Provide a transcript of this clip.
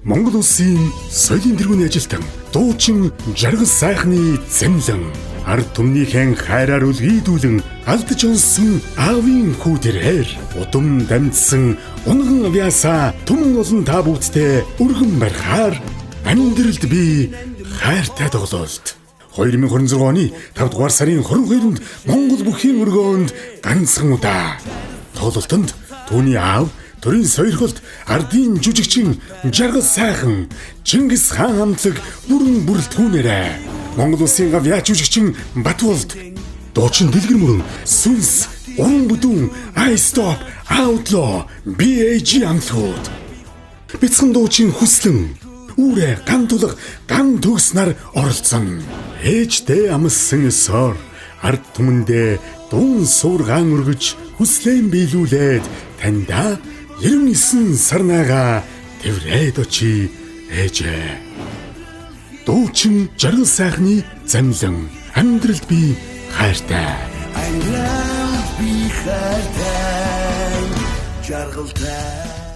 Монгол улсын соёлын тэргүүний ажилтан дуучин Жаргал Сайхны зэмлэн ард түмнийхэн хайраар үлгийдүүлэн алдаж онсон аавын хүү тэрээр удам дамжсан унган авьяасаа түмэн олон та бүгдтэй өргөн барихаар амьдралд би хайртай тоглолт 2026 оны 5 дугаар сарын 22-нд Монгол бүхийн өргөөнд ганцхан удаа тоглолтод түүний аав төрийн сойрхолт ардын жүжигчин Жаргал Сайхан Чингис хаан хамтлаг бүрэн бүрэлдэхүүнээрээ Монгол улсын гавьяа жүжигчин Батболд дуучин Дэлгэр мөрөн Сүнс Уран бүдүүн iStop Outlaw BAG хамтлагууд бяцхан дуучин Хүслэн үүрэ ган тулга ган төгс нар оролцсон. Ээждээ амссан ёсоор ард түмэндээ дуун суургаан өргөж хүслэн биелүүлээд таньда 99 сарнайгаа тэврээд очие ээжээ. Дуучин Жаргал Сайхны замлан амьдралд би хайртай. Амьдралд би хайртай жаргалтай.